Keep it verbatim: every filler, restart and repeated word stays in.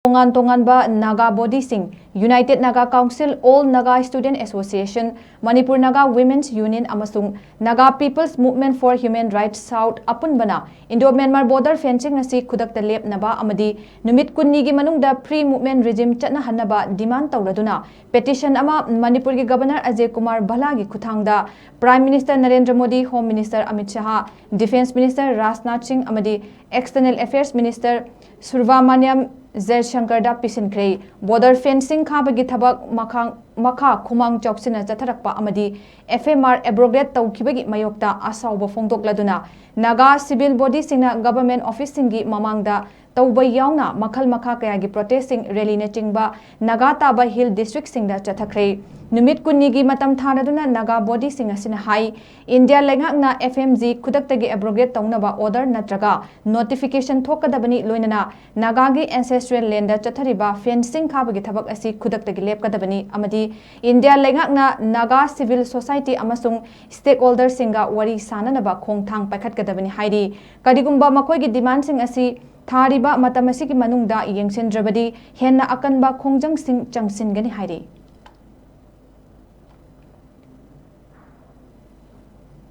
ꯇꯣꯉꯥꯟ ꯇꯣꯉꯥꯟꯕ ꯅꯥꯒꯥ ꯕꯣꯗꯤꯁꯤꯡ, united Naga council, all Naga student association, Manipur Naga women's union ꯑꯃꯁꯨꯡ Naga people's movement for human rights south ꯑꯄꯨꯟꯕꯅ ꯏꯟꯗꯣ ꯃ꯭ꯌꯥꯟꯃꯥꯔ ꯕꯣꯔꯗꯔ ꯐꯦꯟꯁꯤꯡ ꯑꯁꯤ ꯈꯨꯗꯛꯇ ꯂꯦꯞꯅꯕ ꯑꯃꯗꯤ ꯅꯨꯃꯤꯠ ꯀꯨꯟꯅꯤꯒꯤ ꯃꯅꯨꯡꯗ ꯐ꯭ꯔꯤ ꯃꯨꯚꯃꯦꯟꯠ ꯔꯤꯖꯤꯝ ꯆꯠꯅꯍꯟꯅꯕ ꯗꯤꯃꯥꯟꯗ ꯇꯧꯔꯗꯨꯅ ꯄꯦꯇꯤꯁꯟ ꯑꯃ ꯃꯅꯤꯄꯨꯔꯒꯤ ꯒꯕꯔꯅꯔ ꯑꯖꯌ ꯀꯨꯃꯥꯔ ꯚꯜꯂꯥꯒꯤ ꯈꯨꯠꯊꯥꯡꯗ prime minister Narendra Modi, home minister Amit Shah, defence minister Rajnath Singh ꯑꯃꯗꯤ ꯑꯦꯛꯁꯇꯔꯅꯦꯜ ꯑꯦꯐꯤꯌꯔꯁ ꯃꯤꯅꯤꯁꯇꯔ ꯁꯨꯕ꯭ꯔꯥꯃꯅ꯭ꯌꯝ ꯖꯌꯁꯪꯀꯔꯗ ꯄꯤꯁꯤꯟꯈ꯭ꯔꯦ꯫ ꯕꯣꯔꯗꯔ ꯐꯦꯟꯁꯤꯡ ꯈꯥꯕꯒꯤ ꯊꯕꯛ ꯃꯈꯥ, ꯃꯈꯥ ꯈꯨꯃꯥꯡ ꯆꯥꯎꯁꯤꯟꯅ ꯆꯠꯊꯔꯛꯄ ꯑꯃꯗꯤ ꯑꯦꯐ ꯑꯦꯝ ꯑꯥꯔ ꯑꯦꯕ꯭ꯔꯣꯒꯦꯠ ꯇꯧꯈꯤꯕꯒꯤ ꯃꯥꯌꯣꯛꯇ ꯑꯁꯥꯎꯕ ꯐꯣꯡꯗꯣꯛꯂꯗꯨꯅ ꯅꯥꯒꯥ ꯁꯤꯚꯤꯜ ꯕꯣꯗꯤꯁꯤꯡꯅ ꯒꯚꯔꯟꯃꯦꯟꯠ ꯑꯣꯐꯤꯁꯁꯤꯡꯒꯤ ꯃꯃꯥꯡꯗ ꯇꯧꯕ ꯌꯥꯎꯅ ꯃꯈꯜ ꯃꯈꯥ ꯀꯌꯥꯒꯤ ꯄ꯭ꯔꯣꯇꯦꯁꯁꯤꯡ, ꯔꯦꯂꯤꯅꯆꯤꯡꯕ ꯅꯥꯒꯥ ꯇꯥꯕ ꯍꯤꯜ ꯗꯤꯁꯇ꯭ꯔꯤꯛꯁꯤꯡꯗ ꯆꯠꯊꯈ꯭ꯔꯦ꯫ ꯅꯨꯃꯤꯠ ꯀꯨꯟꯅꯤꯒꯤ ꯃꯇꯝ ꯊꯥꯔꯗꯨꯅ ꯅꯥꯒꯥ ꯕꯣꯗꯤꯁꯤꯡ ꯑꯁꯤꯅ ꯍꯥꯏ, ꯏꯟꯗꯤꯌꯥ ꯂꯩꯉꯥꯛꯅ ꯑꯦꯐ ꯑꯦꯝ ꯖꯤ ꯈꯨꯗꯛꯇꯒꯤ ꯑꯦꯕ꯭ꯔꯣꯒꯦꯠ ꯇꯧꯅꯕ ꯑꯣꯔꯗꯔ ꯅꯠꯇ꯭ꯔꯒ ꯅꯣꯇꯤꯐꯤꯀꯦꯁꯟ ꯊꯣꯛꯀꯗꯕꯅꯤ, ꯂꯣꯏꯅꯅ ꯅꯥꯒꯥꯒꯤ ꯑꯦꯟꯁꯦꯁꯇ꯭ꯔꯦꯜ ꯂꯦꯟꯗ ꯆꯠꯊꯔꯤꯕ ꯐꯦꯟꯁꯤꯡ ꯈꯥꯕꯒꯤ ꯊꯕꯛ ꯑꯁꯤ ꯈꯨꯗꯛꯇꯒꯤ ꯂꯦꯞꯀꯗꯕꯅꯤ ꯑꯃꯗꯤ ꯏꯟꯗꯤꯌꯥ ꯂꯩꯉꯥꯛꯅ ꯅꯥꯒꯥ ꯁꯤꯚꯤꯜ ꯁꯣꯁꯥꯏꯇꯤ ꯑꯃꯁꯨꯡ ꯁ꯭ꯇꯦꯛꯍꯣꯜꯗꯔꯁꯤꯡꯒ ꯋꯥꯔꯤ ꯁꯥꯅꯅꯕ ꯈꯣꯡꯊꯥꯡ ꯄꯥꯏꯈꯠꯀꯗꯕꯅꯤ ꯍꯥꯏꯔꯤ꯫ ꯀꯔꯤꯒꯨꯝꯕ ꯃꯈꯣꯏꯒꯤ ꯗꯤꯃꯥꯟꯁꯤꯡ ꯑꯁꯤ ꯊꯥꯔꯤꯕ ꯃꯇꯝ ꯑꯁꯤꯒꯤ ꯃꯅꯨꯡꯗ ꯌꯦꯡꯁꯤꯟꯗ꯭ꯔꯕꯗꯤ ꯍꯦꯟꯅ ꯑꯀꯟꯕ ꯈꯣꯡꯖꯪꯁꯤꯡ ꯆꯪꯁꯤꯟꯒꯅꯤ ꯍꯥꯏꯔꯤ꯫